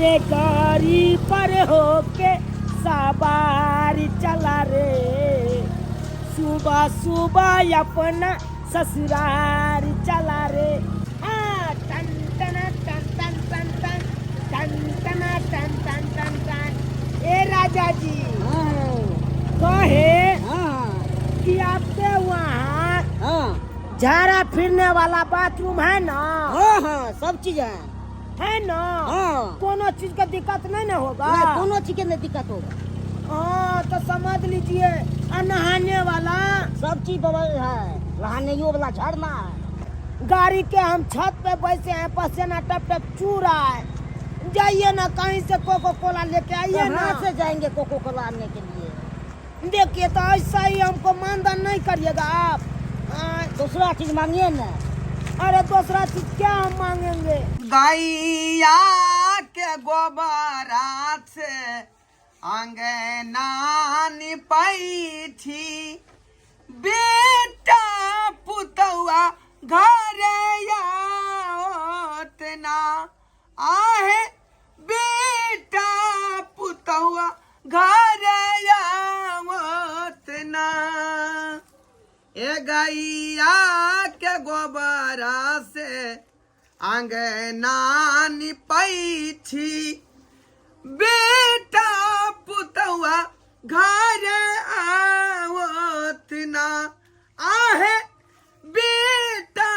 अरे गाड़ी पर होके सवार चला रे, सुबह सुबह अपना ससुराल चला रे। हाँ, टन टन टन टन टन टन टन टन टन टन टन टन। ए राजा जी, कहे कि आपके वहाँ झाड़ा फिरने वाला बाथरूम है ना? हाँ हाँ, सब चीज है। है ना? हाँ। कोनो चीज का दिक्कत नहीं ना होगा? नहीं, कोनो चीज के नहीं दिक्कत होगा। हाँ तो समझ लीजिए, आ नहाने वाला? सब चीज बबल है, नहाने वाला झरना है। गाड़ी के हम छत पे बैठे हैं, पसीना टप टप चू रहा है। जाइए ना कहीं से कोको कोला लेके आइए ना। कहाँ से जाएंगे कोको कोला आने के लिए? देखिए तो ऐसा ही हमको मानधन नहीं करिएगा आप। हाँ, दूसरा चीज मांगिए ना। अरे दूसरा चीज क्या हम मांगेंगे? गैया के गोबरा से अंगना निपै छी, बेटा पुतौआ घरे आओत ना, आहे बेटा पुतौआ घरे आओत ना। ए गैया के गोबरा से अंगना निपै छी, बेटा पुतौआ घर आवत ना, आहे बेटा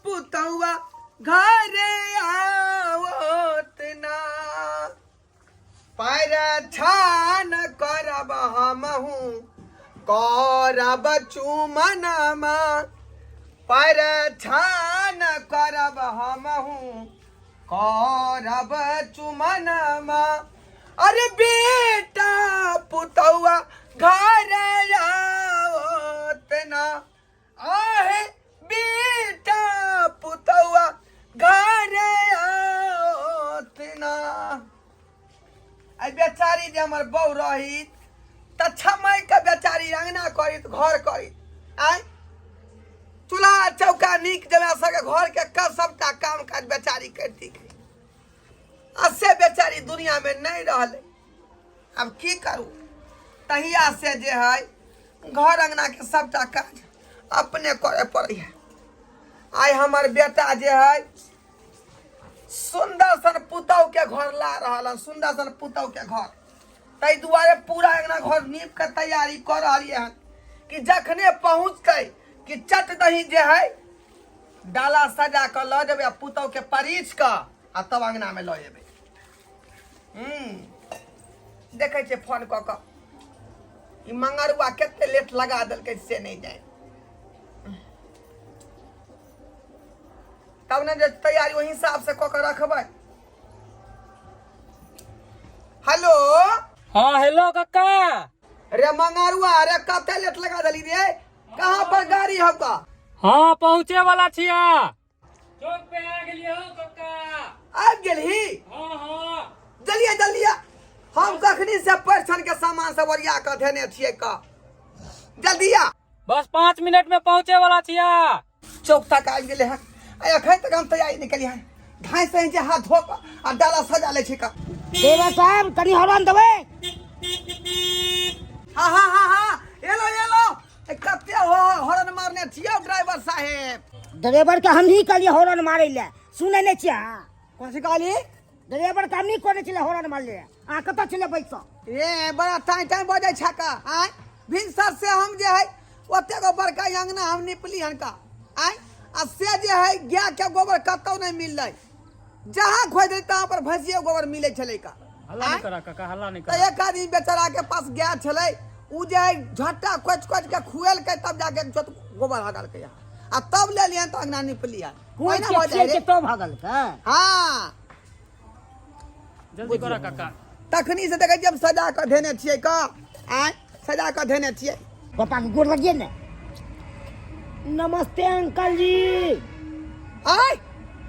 पुतौआ घर आवत ना। पैर छान करब हमहू करब चुमनमा, पैर छान करब हमहू करब चुमनमा, अरे बेटा पुतौआ घर आओत ना, आहे बेटा पुतौआ घर आओत ना। आई बेचारी जे हमर बहू रहित तऽ छमय के बेचारी अंगना करित, घर करित, आय चूल्हा चौका नीक जमाय सबके घर के सबटा काम काज बेचारी करिती। आ से बेचारी दुनिया में नहीं रहलै, आब की करू। तहिया से जे है घर अंगना के सबटा काज अपने करे पड़ै है। आइ हमर बेटा जे है सुंदर सन पुतहु के घर ला रहल हन, सुंदर सन पुतहु के घर, ताहि दुआरे पूरा अंगना घर नीप के तैयारी कऽ रहलियै हन कि जखने पहुँचतै कि चट दही जे है डाला सजा कऽ लऽ जेबै आ पुतहु के परिछ कऽ आ तब अंगना में लऽ जेबै। देखै छियै फोन कऽ कऽ ई मंगरुआ कते लेट लगा देलकै से नहि जानि। तब ने जे तैयारी ओहि हिसाब से कऽ के रखबै। हेलो। हाँ हेलो कक्का। रे मंगारुआ, अरे कते लेट लगा देली रे, कहाँ पर गाड़ी हौका? हाँ पहुँचे वाला छिया, चौक पे आ गेलियै हौ कक्का। आबि गेलही? हाँ हाँ। जल्दी जल्दी, हम कखनी से परिछन के सामान सब ओरिया कऽ धेने छियै, क जल्दी आ। बस 5 मिनट में पहुँचे वाला छिया। चौक तक आबि गेलै हन आ एखन तक हम तैयारी नहि केलियै हन। धाँइ से जे हाथ धो कऽ आ डाला सजा लै छै कऽ। देवा साहब कनि हॉर्न देबै। हाँ हाँ हाँ हाँ, एलो एलो। ए, कते हो हॉर्न मारने छियौ ड्राइवर साहेब? ड्राइवर के हम ही कहलियै हॉर्न मारै लए, सुनै नहि छियै अहाँ? कौन सी कहली? ड्राइवर के हम नहीं कहने छलै हॉर्न मारै लए, अहाँ कतऽ छलै बैसल? रे बड़ा टाइम टाइम बजै छै का। आँय भिनसर से हम जे है ओते गो बड़का अंगना हम निपली हन का। आँय आ से जे है गाय के गोबर कतौ नहीं मिललै, जहाँ खोज दै तहाँ पर भैंसिए गोबर मिलै छलै का। हल्ला नहीं करा काका, हल्ला नहीं तऽ करा। एक आदमी बेचारा के पास गाय छलै, उ जे है झट्टा खोजि खोजि के खुएलकै तब जाके एक जोत गोबर हगलकै हन आ तब लेलियन तऽ अंगना निपलियन। कोइ ओहिना के भऽ जाइ रे। के तब हगलकै। हाँ जल्दी करा काका। तखनी से देखै छियै हम सजा कऽ धेने छियै क, आँय सजा कऽ धेने छियै। पापा के गोर लगिए ने। नमस्ते अंकल जी। आय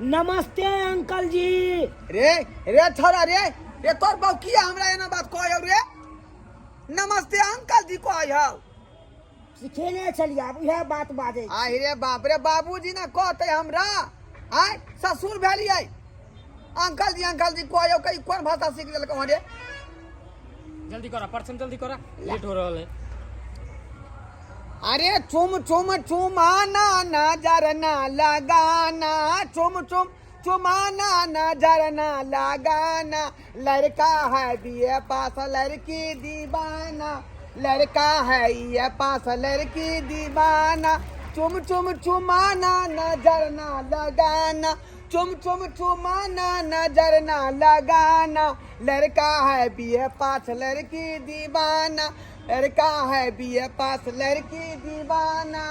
नमस्ते अंकल जी। रे रे छोरा रे, रे तोर बाप किया हमरा एना बात कहै हौ रे? नमस्ते अंकल जी कहै हौ। सिखेने छलियै, आब उएह बात बाजै छै। आहि रे बाप रे, बाबूजी ने कहतै हमरा, आय ससुर भेलियै, अंकल जी अंकल जी कहयो कई कोन भाषा सीख लेलक हँ रे। जल्दी करा परसम, जल्दी करा, लेट हो रहल है। अरे चुम चुम चुमाना नजर ना लगाना, चुम चुम चुमाना नजर ना लगाना, लड़का है बीए पास लड़की दीवाना, लड़का है ये पास लड़की दीवाना, चुम चुम चुमाना नजर ना लगाना, चुम चुम चुमाना नजर ना लगाना, लड़का है बीए पास लड़की दीवाना, लड़का है बीए पास लड़की दीवाना।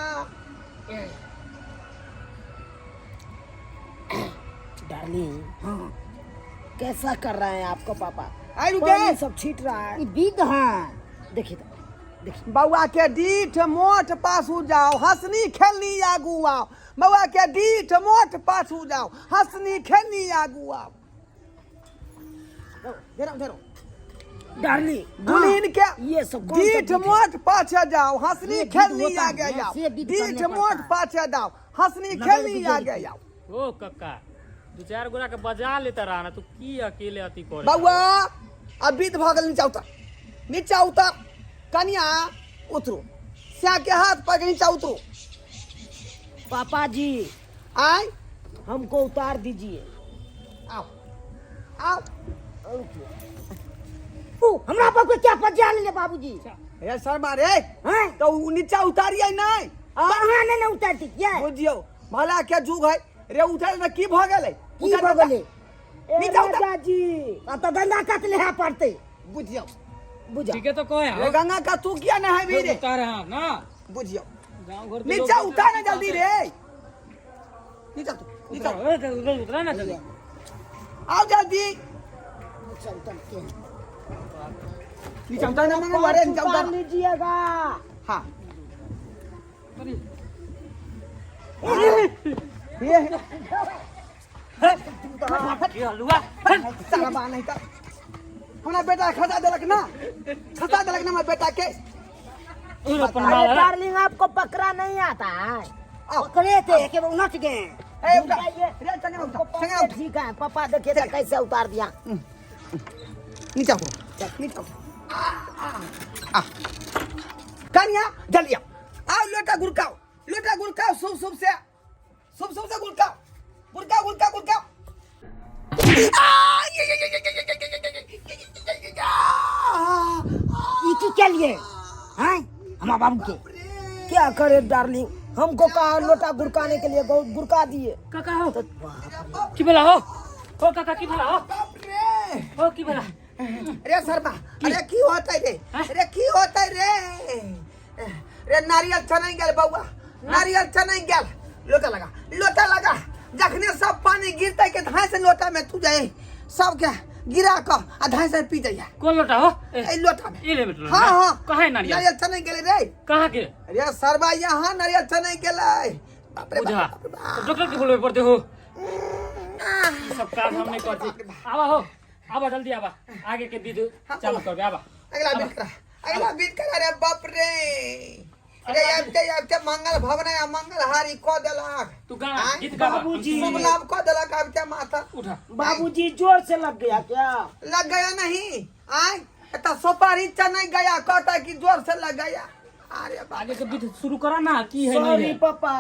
डार्लिंग, हाँ कैसा कर रहा है आपका पापा? आई रुके। पानी सब छीट रहा है। ई विध है। देखिए तो, देखिए। बउआ के डीठ मोठ पाछू जाओ, हंसनी खेलनी आगू आओ। बउआ के डीठ मोठ पाछू जाओ, हंसनी खेलनी आगू आओ। धेरो धेरो। डार्लिंग, दुल्हन के ये सब कौन सा डीठ विध है? मोठ पाछे जाओ, हंसनी ये विध खेलनी होता है, आगे जाओ। से विध डीठ करने मोठ पड़ता है। पाछे जाओ, हंसनी नगर खेलनी विजय आगे जाओ। ओ कक्का, दू चार गोरा के बजा लेता रहा ना, तू की अकेले अथी करे? बउआ अब विध भऽ गेल, नीचा उतर, नीचा उतर। कनिया उतरू, स्या के हाथ पकड़ नीचा उतरू। पापा जी आय हमको उतार दीजिए। आओ आओ। ऊ, हमरा बाप के क्या बजा ले बाबूजी? हे शर्मा रे। हैं? तो उ नीचा उतारिए नहीं। कहाँ नहीं ना उतारती क्या? बुझियौ भला के जुग है रे, उतार ने की भऽ गेलै? की भऽ गेलै? ए नीचा उतार। राजा जी, अब तो गंगा कटले है पड़ते। बुझियौ। बुझा। ठीके तो कहे रे गंगा का तू किया नहीं है रे? उतार हाँ ना। बुझियौ। गांव घर के नीचा लोग उतार ना जल्दी रे, नीचा उतर, नीचा उतरा, उतर, उतर, उतरा ना जल्दी। आओ जल्दी। नीचा उतरते हैं। नीचा उतार ना मंगवा रे, नीचा उतार उतार। लीजिएगा। हाँ ये की हलुआ? साला बा नहीं त हमरा बेटा खसा देलक ना, खसा देलक ना हमरा बेटा के। उर अपन अरे माल है। डार्लिंग, आपको पकड़ा नहीं आता है। आओ। पकड़े थे के वो नच गए। ए उठा जाइए। रे, चंगरा उठा, चंगरा उठा। ठीक है पापा, देखिए तो कैसे उतार दिया। नीचा उतरो, नीचा उतरो। आ कन्या जल्दी आओ, आओ लोटा गुड़काओ, लोटा गुड़काओ, शुभ शुभ से, शुभ शुभ से गुड़काओ, गुड़काओ गुड़काओ गुड़काओ। आ, ये, ये, ये, ये, ये, ये, ये, ये, ये, ये, ये, ये, ये, आ, ई की के लिए हैं हमारा बाबू के? क्या करे डार्लिंग, हमको कहा लोटा गुड़काने के लिए, गुड़का दिए। काका हो की भला हो? हो काका की भला हो? बाप रे। हो की भला? रे शर्मा, अरे की होता है रे? अरे की होता है रे? रे नारियल चनै गेल बउआ, नारियल चनै गेल। लोटा लगा, लोटा लगा। जखने सब पानी गिरते के धाय से लोटा में तू जाए, सबके गिरा क आ धाय से पी जाइए। कौन लोटा हो? ए, ए लोटा में। ई ले बेटा। हाँ हाँ। कहाँ है नारियल? नारियल चनै गेलै रे। कहाँ के? रे शर्मा, यहाँ नारियल चनै गेलै। बाप रे बुझा बाप रे बाप। डॉक्टर के बोलबे पड़ते हो। ई सब काम हम नहीं करते। आवा हो, आवा जल्दी आवा, आगे के विध चालू करबे, आवा। अगला बीत करा, अगला बीत करा। रे बाप रे रे, आबिते आबिते मंगल भवन आ मंगलहारी क देलक। तू गा। आँय? गीत गावा। बाबूजी। शुभ लाभ क देलक आबिते माता। उठा। बाबूजी जोर से लग गया क्या? लग गया नहीं आय, एता सोपारी चने गया, कहता कि जोर से लग गया। अरे बाप। आगे के विध शुरू करा ना, की है नहीं सॉरी है। पापा।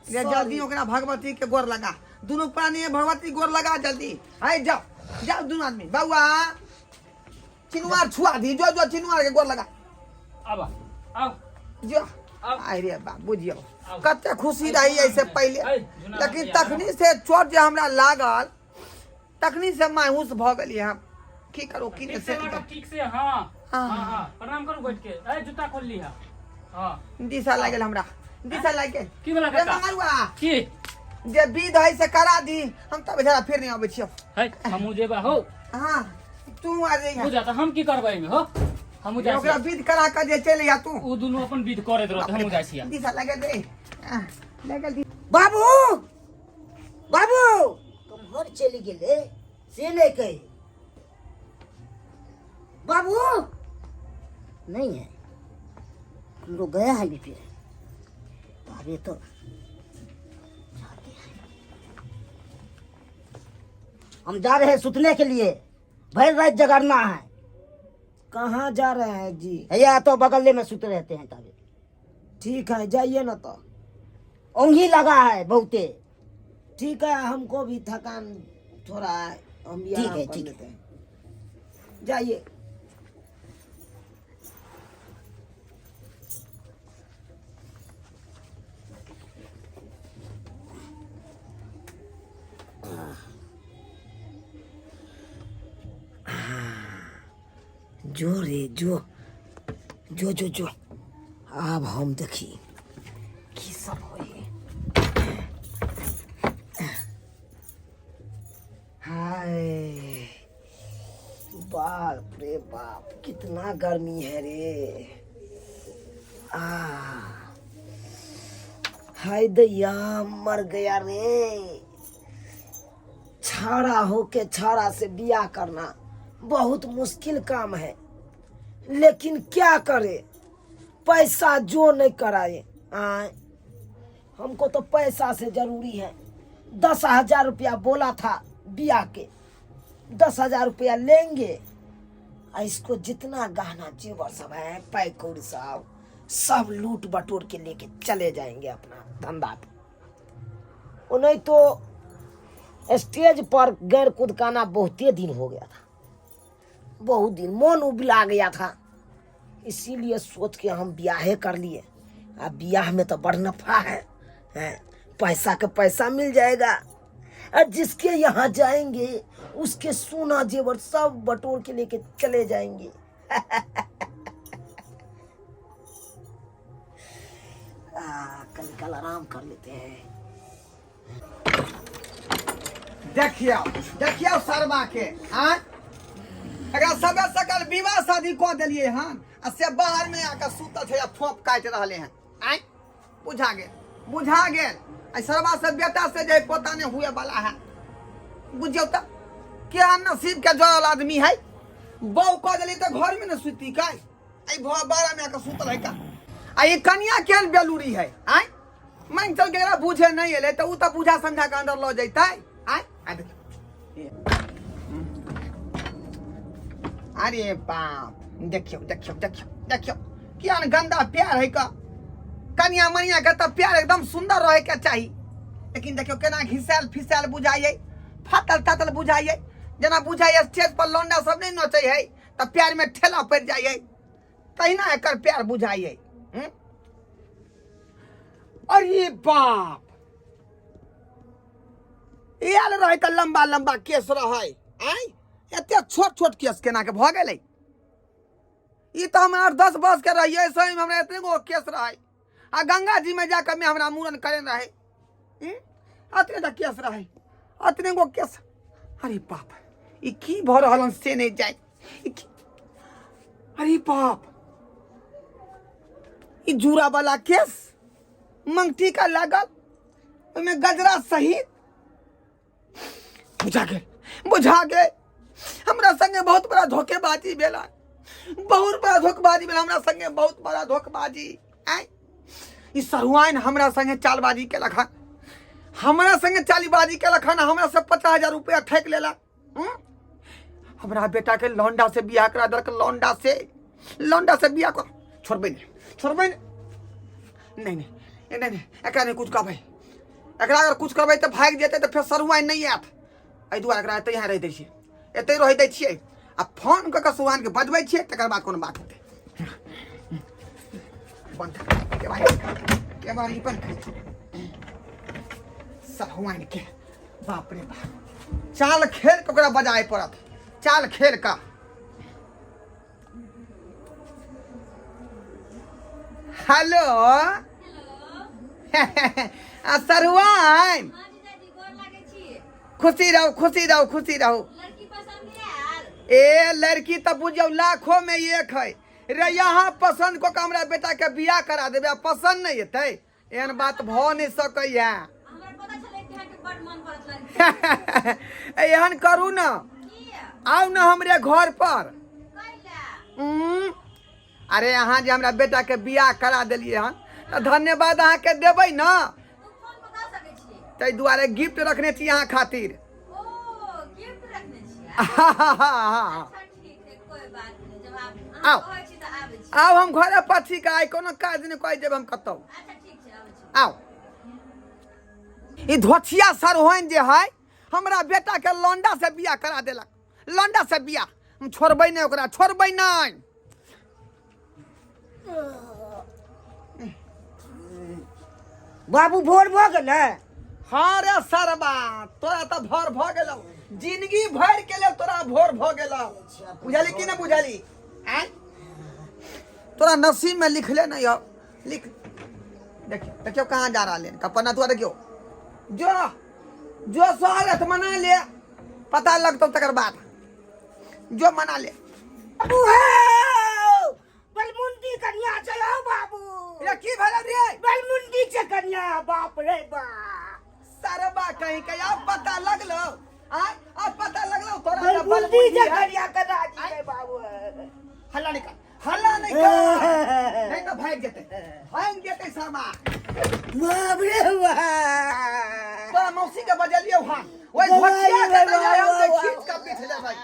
रे जल्दी ओकरा भगवती के गोर लगा, दुनू प्राणी भगवती गोर लगा जल्दी। हाय जाओ जाओ दुनू आदमी। बउआ चिनुआर छुआ दी, जो जो चिनुआर के गोर लगा। आवा आओ। जो आउ। अरे बा बुझियौ आउ। कते खुशी रही ऐसे पहले, ऐ, जुना लेकिन भैया। तखनी से चोट जे हमरा लागल तखनी से मायूस भऽ गेलियै हम। की करू की ठीक नहि से से लगा, ठीक से। हाँ हाँ। हाँ हाँ, प्रणाम करू बैठ के। ए जूता खोल ली है। हाँ दिशा लागि गेल हमरा, दिशा लागि गेल। की भेला रे काका? मंगरुआ की जे विध है से करा दी, हम तऽ बेचारा फिर नहि अबै छियौ। है हमहूँ जेबा हो। हाँ तू आ जइहा। बुझा तऽ हम की करबै एहिमे हो? हमहूँ जाइ ओकरा छियै। विध करा कऽ जे चलि आ तू। ओ दुनू अपन विध करैत रहत, हमहूँ जाइ छियै। दिशा लागि गेल रे, लागि गेल। बाबू बाबू कम्हर चलि गेलै से नहि कही। बाबू नहीं है, हम लोग गया है भी फिर अभी तो जाते हैं। हम जा रहे हैं सुतने के लिए, भर रात जगरना है। कहाँ जा रहे हैं जी? या तो बगल में सुत रहते हैं तभी। ठीक है, जाइए ना तो। ओंघी लगा है बहुते। ठीक है, हमको भी थकान थोड़ा है, हम भी ठीक आराम है, कर ठीक है। लेते हैं। जाइए। जो रे जो जो जो जो, आब हम देखी की सब होई। हाय बाप रे बाप, कितना गर्मी है रे। आ हाय दैया, मर गया रे। छाड़ा होके छाड़ा से बियाह करना बहुत मुश्किल काम है, लेकिन क्या करे, पैसा जो नहीं कराए। आए हमको तो पैसा से जरूरी है। 10,000 रुपया बोला था बियाह के, 10,000 रुपया लेंगे आ इसको जितना गहना जेवर सब है, पैकौड़ी सब सब लूट बटोर के लेके चले जाएंगे अपना धंधा पे। वो नहीं तो स्टेज पर गैर कुदकाना बहुते दिन हो गया था, बहुत दिन मन उबला गया था, इसीलिए सोच के हम ब्याहे कर लिए। अब ब्याह में तो बड़ नफा है, हैं? पैसा के पैसा मिल जाएगा, और जिसके यहाँ जाएंगे उसके सोना जेवर सब बटोर के लेके चले जाएंगे। कल कल आराम कर लेते हैं। देखियौ देखियौ शर्मा के आँय, एकरा सबे सकल विवाह शादी कऽ देलियै हन आ से बाहर में आके सुतल छै आ फोप काटि रहले हन। आँय बुझा गेल बुझा गेल, आ शर्मा से बेटा से जे पोता नहीं हुए वाला है। बुझियौ तऽ केहन नसीब के जोड़ल आदमी है। बहू कऽ देली तऽ घर में ने सुती काय, एहि भऽ बारह में आके सुतल है का। आ ई कनिया केहन बेलूरी है। आँय मानि चल के एकरा बुझे नहीं एलै तऽ उ तऽ बुझा समझा के अंदर लऽ जैतै। आँय आ देखियौ, अरे बाप, देखियौ देखियौ देखियौ देखियौ केहन गंदा प्यार है का। कनिया मनिया के तऽ प्यार एकदम सुंदर रहे के चाही, लेकिन देखियौ केना घिसायल फिसायल बुझाइए, फाटल ताटल बुझाइए, जेना बुझाइए स्टेज पर लौंडा सब नहीं नचै है तऽ प्यार में ठेला पड़ि जाइए, तहिना एकर प्यार बुझाइए। अरे बाप, आयल रहे तऽ लम्बा लम्बा केस रहे, आँय एते छोट छोट केस केना के भऽ गेलै। ई तऽ हम 8-10 वर्ष के रहियै, सही में हमरा एतने गो केस रहे, आ गंगा जी में जाकर में हमरा मूड़न करे रहे, अतने टा केस रहे, अतने गो केस। अरे बाप, ई की भऽ रहल हन से नहि जाय। ई की? अरे बाप, ई जूड़ा वाला केस मंगटी का लागल, ओहिमे गजरा सहित। बुझा गेल बुझा गेल, हमरा संगे बहुत बड़ा धोखेबाजी भेल, बहुत बड़ा धोखेबाजी भेल हमरा संगे, बहुत बड़ा धोखेबाजी। आँय ई सरुआइन हमरा संगे चालबाजी केलक हन, हमरा संगे चालीबाजी केलक हन, हमरा से 50,000 रुपया ठकि लेलक। हमरा बेटा के लौंडा से बियाह करा देलक, लौंडा से, लौंडा से बियाह कर, छोड़बै नहि छोड़बै नहि, नहीं नहीं नहीं नहीं, एकरा नहि कुछ कहबै, एकरा अगर कुछ कहबै तऽ भागि जेतै, तऽ फेर सरुआइन नहि आयत। एहि दुआरे एकरा एतै यहाँ रहि दै छियै, एतै रहि दै छियै, आ फोन कऽ कऽ सुहानके बजबै छियै, तकर बाद कोनो बात हेतै। बंद केबाड़ी, केबाड़ी बंद कर सहुआइन के। बाप रे बाप, चाल खेल के ओकरा बजाय पड़त, चाल खेल का। हेलो आ सरुआइन, खुशी रहू खुशी रहू खुशी रहू। ए लड़की तऽ बुझियौ लाखों में एक है रे, यहाँ पसंद कऽ के हमरा बेटा के बियाह करा देबै आ पसंद नहीं हेतै, एहन बात भऽ नहि सकैया। एहन करू ने, आउ ने हमरे घर पर। अरे अहाँ जे हमरा बेटा के बियाह करा देलियै हन तऽ धन्यवाद अहाँके देबै ने, ताहि दुआरे गिफ्ट रखने छी अहाँ खातिर। हाँ। अच्छा ठीक है, कोई बात नहीं, जब आप आउ। अहाँ कहै छी तऽ आबै छी। आब हम घरे पर छी का, आइ कोनो काज नहि कहि देब हम कतहु। अच्छा ठीक छै, आबै छी। आउ। ई धोछिया सरहोइन जे है हमरा बेटा के लौंडा से बियाह करा देलक, लौंडा से बियाह। हम छोड़बै नहि ओकरा, छोड़बै नहि। बाबू भोर भऽ गेलै। हाँ रे सरबा, तोरा तऽ भोर भऽ गेलौ, जिंदगी भरि के लेल तोरा भोर भऽ गेलौ। बुझली कि नहि बुझली? आँय, तोरा नसीब में लिखले नहीं हो। लिख, देखियो देखियो कहाँ जा रहा है कपना तू। देखियो जो जो स्वागत मना ले, पता लगतौ तकर बाद। जो मना ले। बाबू हौ, बलमुंडी कन्या छै हौ बाबू। रे की भेल रे? बलमुंडी छै कन्या, बाप रे बाप। सरबा कहीं के अब पता लगलो? आय अब पता लगलो तोरा जे बलमुंडी छै बलमुंडी है? कन्या के राजी रे बाबू। हल्ला नहीं कर, हल्ला नहीं कर, नहीं तो भाग जेते, भाग जेते सरबा। बाप रे बाप। तोरा मौसी के बजलियो। हां, ओइ घोटिया के तैयार हम जे खींच के पीट लेबै।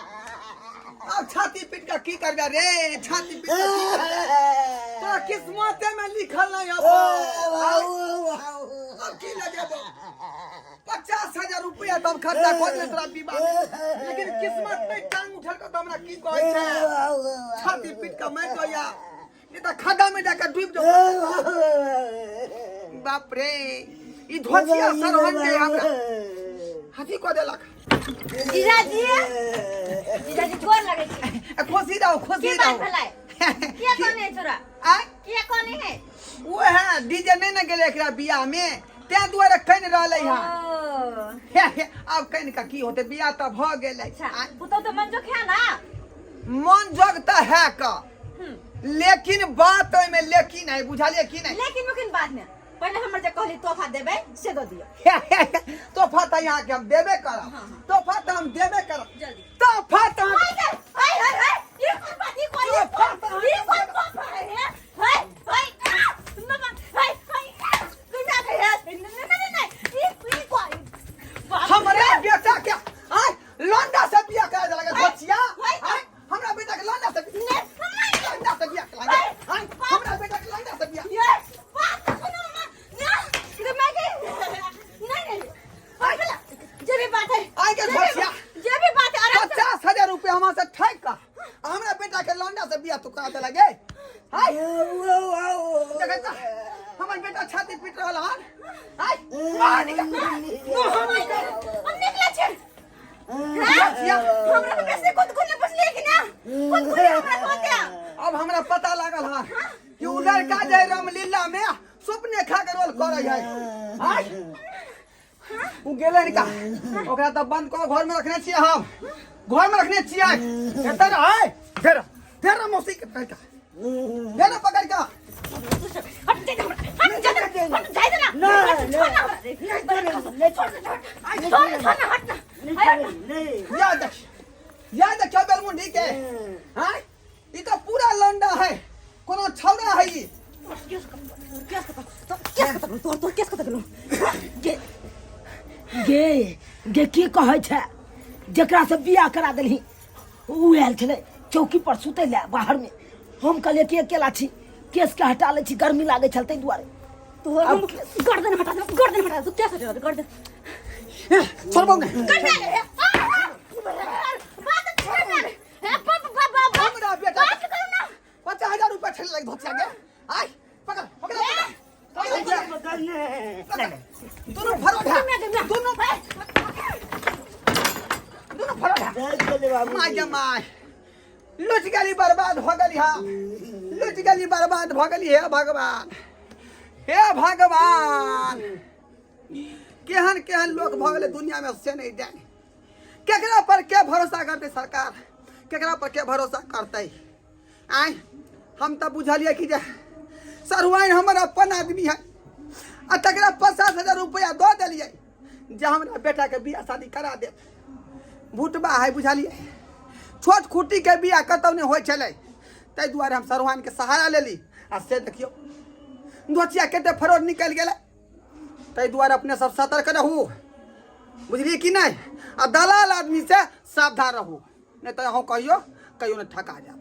अब छाती पीट के की करबे रे? छाती पीट के की करबे? तोरा किस्मते में लिखल नहीं। अब अब की लगेबो? 50,000 रुपया तब खर्चा कर ले तोरा विवाह में, लेकिन किस्मत नहीं टांग उठल के। तो हमरा की कहै छै, छाती पीट के मरि जाओ या नहीं तो खड्डा में जाकर डूब जाओ। बाप रे, ई धोतिया सरहन के हमरा हाथी कऽ देलक। जीजाजी, जीजाजी, गोर लगै छी। ए, खुशी रहो, खुशी की बात रहो। भेलै? किया कहने है तोरा? आय? किया कहने है? वो है डीजे नहीं ने गेलै एकरा बियाह में, तें दुआरे कनि रहलै हँ। ओ, आब कनि का की होतै? बियाह तऽ भऽ गेलै। अच्छा। आय, पुतहु तऽ मन जोग है ना? मन जोग तऽ है का, लेकिन बात ओहिमे लेकिन है, बुझलियै कि नहि? लेकिन मुकिन बात में पहिले हमर जे कहली तोहफा देबै से दऽ दियौ। तोहफा तऽ यहाँके हम देबे करब। हाँ, हाँ। तोहफा तऽ हम देबे करब। जल्दी। तोहफा तऽ हम हाय हाय हाय हाय, ई कोन बात, ई कोन, ई कोन, ई कोन तोहफा है रे? हाय हाय, आ, मामा, हाय हाय, आ, कैसा के है? नहीं नहीं नहीं नहीं, ई कोन बाप रे। हमरा बेटा के आय लौंडा से बियाह करा देलक धोचिया। हाय। आय, हमरा बेटा के लौंडा से, नहीं, लौंडा से बियाह करा दे। आय, हमरा बेटा के लौंडा से बियाह। ये बात तो सुनो मामा ना, तो मैं के नहीं नहीं, हाय बोला, जे भी बात है, आय के जे भी- धोचिया। जे भी बात है, आराम से। 50,000 रुपया हमरा से ठक का हमरा बेटा के लौंडा से बियाह तू करा देलक गे। हाय, देखै तऽ हमर बेटा छाती पीट रहल हन। हाय, बाहर निकल, बाहर निकल। हम निकले छे। धोचिया। हमरा तो बेसी कुद कुद ने पुछलिए कि ना कुद कुद हमरा कहते। अब हमरा पता लागल हन कि उ लड़का जे रामलीला में सपने खा के रोल करे है। आय, उ गेलै ने का, ओकरा तऽ बंद कऽ घर में रखने छियै, हम घर में रखने छियै। एतऽ रह, फेर फेर मौसी के पकड़ के, फेर पकड़ के। हट जा हमरा, हट जा, हट जा ना। नहीं, छोड़ ना हमरा, छोड़ छोड़ छोड़ ना, हट ना, हट ना। याद देख, याद देखियो बेलमुंडी के। हाँ, ई तऽ पूरा लौंडा है, कोनो छौड़ा है ई। तोर तोर केस कतऽ गेलौ? गे गे गे, की कहै छै? जकरा से बियाह करा देलही उ आयल छलै चौकी पर सुतै लए बाहर में। हम कहलियै कि अकेला छी, केस के हटा लै छी, गर्मी लागै छल ताहि दुआरे। तोहर हम गर्दन हटा दे, गर्दन हटा दे। तू केस हटा दे गर्दन। छोड़बौ ने। गर्दन रे, बात छोड़ ना रे। बाप बाप बाप। हमरा बेटा बात करू ना। 50,000 रुपया छेले लग धोतिया के। आय, पकड़ पकड़ पकड़, दोनों फरोठा, दोनों दोनों फरोठा। My गे my, लुच गेली, बर्बाद हो गेली। हाँ, लुच गेली, बर्बाद भ गेली। हे भगवान, हे भगवान, केहन केहन लोक भऽ गेलै दुनिया में से नहीं जाने। केकरा पर के भरोसा करतै सरकार? केकरा पर के भरोसा करतै? आय, हम तऽ बुझलियै कि जे सरुआइन हमर अपन आदमी है, आ तकरा 50,000 रुपया दऽ देलियै जे हमरा बेटाके बियाह शादी करा देब। भुटबा है, बुझलियै, छोट खुट्टीके बियाह कतहु नहि होइ छलै, ताहि दुआरे हम सरुआइनके सहारा लेली, आ से देखियौ धोचिया कते फरोड निकलि गेलै। ताहि दुआरे अपने सब सतर्क रहू, बुझलियै कि नहि? आ दलाल आदमी से सावधान रहू, नहीं तो अहूँ कहियो कहियो ने ठका जाब।